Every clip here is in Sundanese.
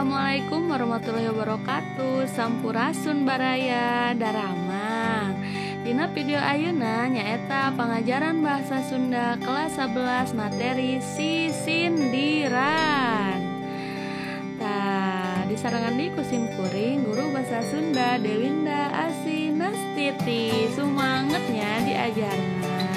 Assalamualaikum warahmatullahi wabarakatuh. Sampurasun baraya daramang. Dina video ayeuna nyaeta pangajaran bahasa Sunda kelas 11 materi sisindiran. Tah, disarengan di ku sim kuring guru bahasa Sunda Dewinda Asinastiti. Sumangetnya diajarna.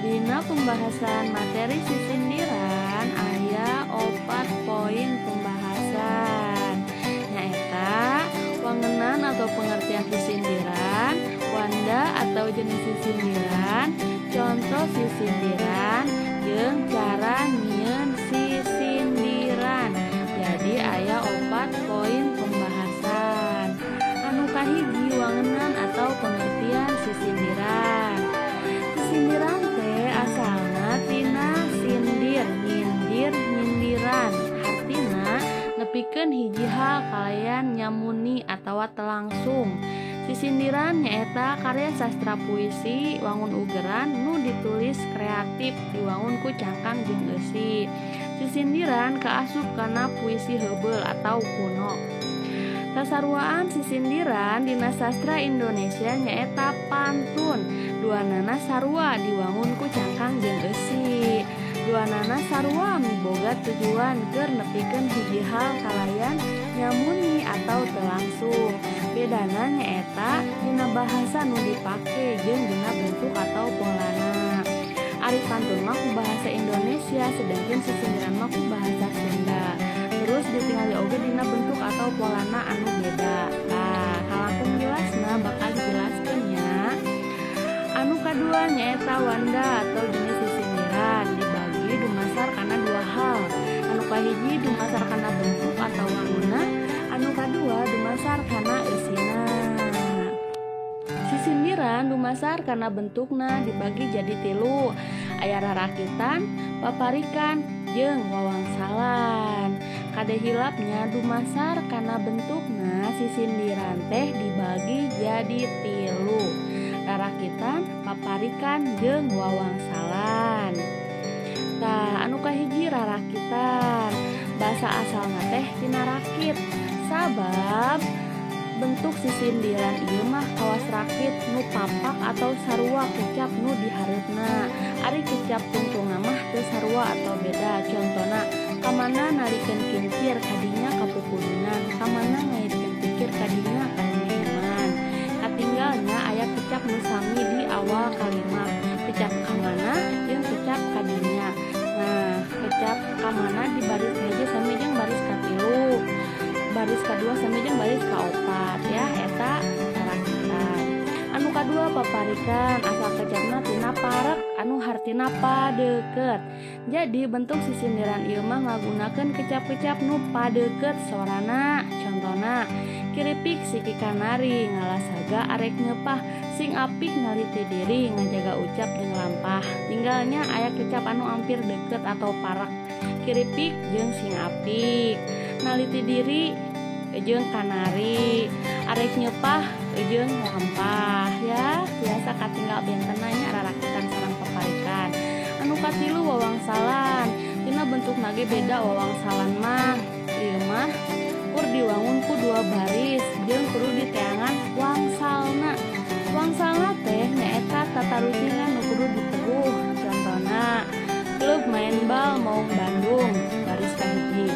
Dina pembahasan materi sisindiran aya 4 poin pembahasan, nyaeta wangenan atau pengertian sisindiran, wanda atau jenis sisindiran, contoh sisindiran, jeung cara nyieun sisindiran. Jadi aya 4 poin pembahasan. Anu kahiji wangenan atau pengertian sisindiran. Sisindiran teh asalna tina sindir, nyindir, nyindiran. Hartina nepikeun hiji hal kalayan nyamuni atawa telangsung. Sisindiran nyaeta karya sastra puisi wangun ugeran nu ditulis kreatif diwangun ku cangkang jeung eusi. Sisindiran kaasup kana puisi heubeul atau kuno. Sasaruaan sisindiran dina sastra Indonesia nyaeta pantun. Duanana sarua diwangun ku cangkang jeung eusi. Duanana sarua miboga tujuan keur nepikeun hiji hal kalayan nyamuni atau teu langsung. Bedana nyaeta dina bahasa nu dipake jeung dina bentuk atau polana. Ari pantun mah ku bahasa Indonesia, sedangkan sisindiran mah ku bahasa Sunda. Terus ditingali oge dina bentuk atau polana anu beda. Nah, kalangkung jelasna bakal dijelaskeun nya. Anu kadua nyaeta wanda atau jenis sisindiran dibagi dumasar kana dua hal. Anu kahiji dumasar kana bentuk atau wanguna, anu kadua dumasar kana eusina. Sisindiran dumasar kana bentukna dibagi jadi 3. Aya rarakitan, paparikan, jeung wawangsalan. Kade hilapnya dumasar kana bentukna sisindiran teh dibagi jadi 3. Rarakitan, paparikan, jeung wawangsalan. Tah, anu kahiji rarakitan. Bahasa asalna teh tina rakit. Sabab bentuk sisindiran ieu mah kawas rakit nu papak atau sarua kecap nu dihareupna. Ari kecap tungtungna mah teu sarua atau beda. Contona, kamana narikeun kincir kadinya kapupudunan, kamana ngaitkeun pikir kadinya kaneneman. Katinggalnya aya kecap nu sami di awal kalimat. Kecap kamana jeung kecap kadinya. Nah, kecap kamana di baris kahiji sami jeung baris katilu, baris kadua sami jeung baris kaopat ya, eta rarakitan. Anu kadua paparikan, asal kecapna tina parek anu hartina padeukeut. Jadi bentuk sisindiran ieu mah ngagunakeun kecap-kecap nu padeukeut sorana. Contona, kiripik siki kanari ngalasaga arek ngeupah, sing apik naliti diri ngajaga ucap jeung lampah. Tinggalnya aya kecap anu ampir deukeut atau parek. Kiripik jeung sing apik, naliti diri jeung kanari, arek nyeupah jeung lampah ya. Biasa katinggal bentena nya rarakitan sareng paparikan. Anu katilu wawangsalan, dina bentukna ge beda wawangsalan mah. Ieu mah kur diwangun ku 2 baris jeung kudu diteangan wangsalna. Wangsalna teh nyaeta tatarucingan nu kudu diteguh. Contona, klub main bal Maung Bandung baris kahiji,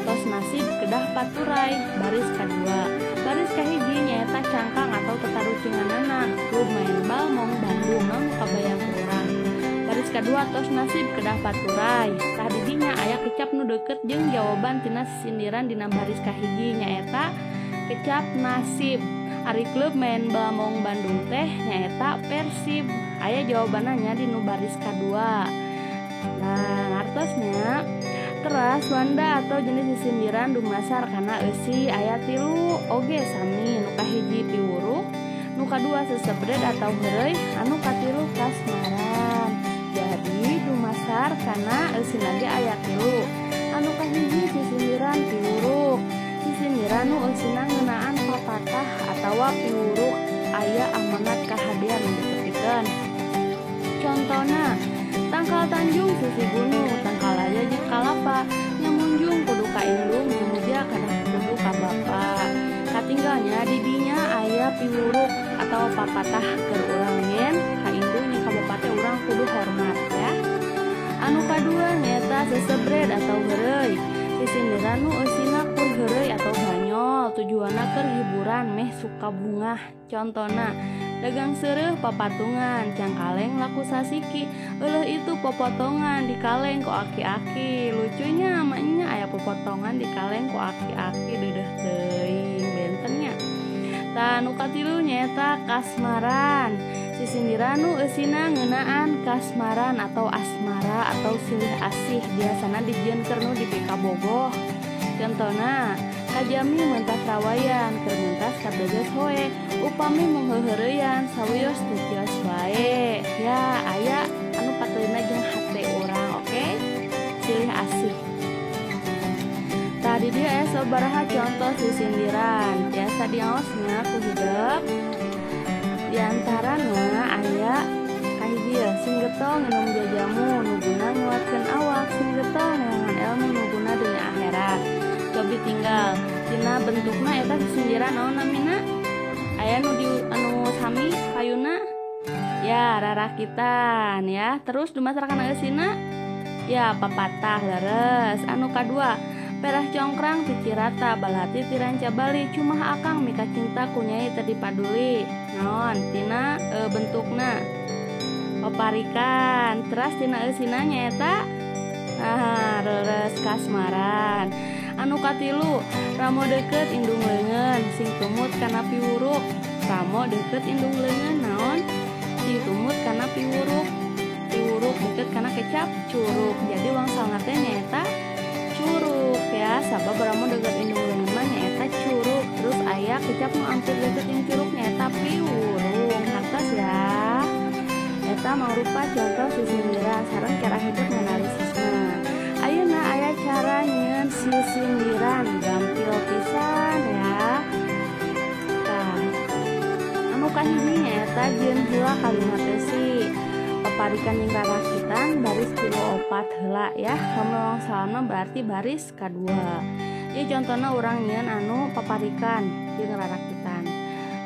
tos nasib kedah paturai baris kadua. Baris kahiji nyaeta cangkang atau tatarucinganana klub main bal Maung Bandung naon kabayang kurang. Baris kadua tos nasib kedah paturai. Tah didinya aya kecap nu deukeut jeung jawaban tina sisindiran dina baris kahiji nyaeta kecap nasib. Ari klub main bal Maung Bandung teh nyaeta Persib. Aya jawabanna nya di nu baris kadua. Nah, artosnya teras wanda atau jenis sisindiran dumasar kana eusi aya 3 oge sami. Nu kahiji piwuruk, nu kadua sesebred atau heureuy, anu katilu kasmaran. Jadi dumasar kana eusina ge aya 3. Anu kahiji sisindiran piwuruk. Sisindiran nu eusina ngeunaan papatah atawa piwuruk aya amanat kahadean nu ditepikeun. Contona, tangkal Tanjung sisi gunung, tangkal aya jeung kalapa, nyamunjung kudu piwuruk atau papatah keur urang yen ka indung jeung ka bapak teh urang kudu hormat ya. Anu kadua nyaeta sesebred atau heureuy. Sisindiran nu eusina kur heureuy atau banyol, tujuanna keur hiburan meh suka bungah. Contona dagang seureuh papatungan, cangkaleng laku sasiki, euleuh itu popotongan di kaleng ku aki-aki. Lucunya maknya aya popotongan di kaleng ku aki-aki deudeuh teuing benten nya. Tah nu katilu nyaeta kasmaran. Sisindiran nu eusina ngeunaan kasmaran atau asmara atau silih asih, biasana dijieun keur nu dipikabogoh. Contona kajami mentas rawayan keur mentas kabeges hoe, upami mung heuheureyan sawios teu tios wae. Ya aya anu patelina jeung hate urang, oke? Silih asih. Tadi dia aya sabaraha contoh sisindiran biasa diaosnya ku hidep. Di antarana aya kahiji sing getol nginum jajamu nu guna nguatkeun awak, sing getol neangan ilmu nu guna dunya akhirat. Cobi tinggal tina bentukna eta sisindiran naon namina? Aya nu di anu sami payuna ya rarakitan ya. Terus dumasar kana eusina ya papatah leres. Anu kadua perah congkrang ti Cirata balati ti Rancabali cumah akang mika cinta ku nyai teu dipaduli. Naon tina bentukna paparikan. Teras tina eusina nyaeta leres kasmaran. Anu katilu ramo deukeut indung leungeun sing tumut kana piwuruk. Ramo deukeut indung leungeun naon sing tumut kana piwuruk, piwuruk deukeut kana kecap curug. Jadi wangsalna teh nyaeta curug ya, sabab ramo deukeut indung leungeun mah nyaeta curug. Terus aya kecap nu ampir deukeut jeung curug nyaeta piwurung. Hartos ya. Eta mangrupa contoh sisindiran sareng cara hidup nganalisisna. Ayeuna aya cara nyieun sisindiran gampil pisan ya. Tah, anu kahiji nyaeta jieun heula kalimat eusi. Paparikan jeung rarakitan baris 3 4 heula ya. Lamun wangsalna berarti baris kadua. Ieu contona urang nyieun anu paparikan jeung rarakitan.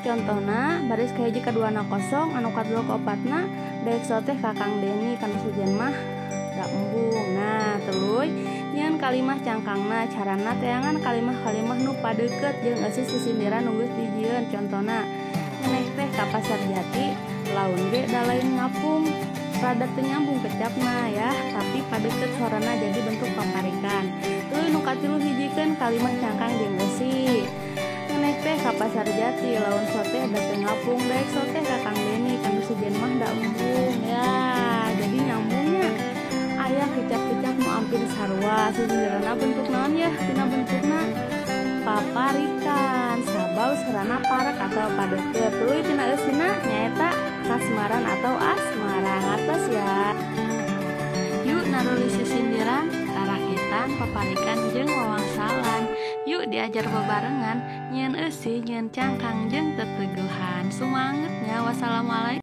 Contona baris kahiji kaduana kosong, anu kadua kaopatna daek soteh ka Kang Deni kanu sejen mah da embung. Nah, tuluy nyieun kalimah cangkangna, carana teangan kalimah-kalimah nu padeukeut jeung eusi sisindiran nu geus dijieun. Contona ngeneh teh ka Pasar Jati laun ge da lain ngapung, rada teu nyambung kecapna ya, tapi padeukeut sorana jadi bentuk paparikan. Tuluy nu katilu hijikeun kalimah cangkang jeung eusi. Ngeneh teh ka Pasar Jati laun soteh da teu ngapung, daek soteh ka Kang Deni kanu sejen mah da embung ya. Jadi nyambungnya aya kecap-kecap nu ampir sarua. Sisindiranna bentuk naon ya? Tina bentukna paparikan sabab sorana parek atau padeukeut. Tuluy tina eusina nyaeta kasmaran atau asmara. Ngartos ya. Yuk narulis sisindiran, rarakitan, paparikan jeung wawangsalan. Yuk diajar bebarengan nyieun eusi, nyieun cangkang jeung teteguhan. Sumangetnya. Wassalamualaikum.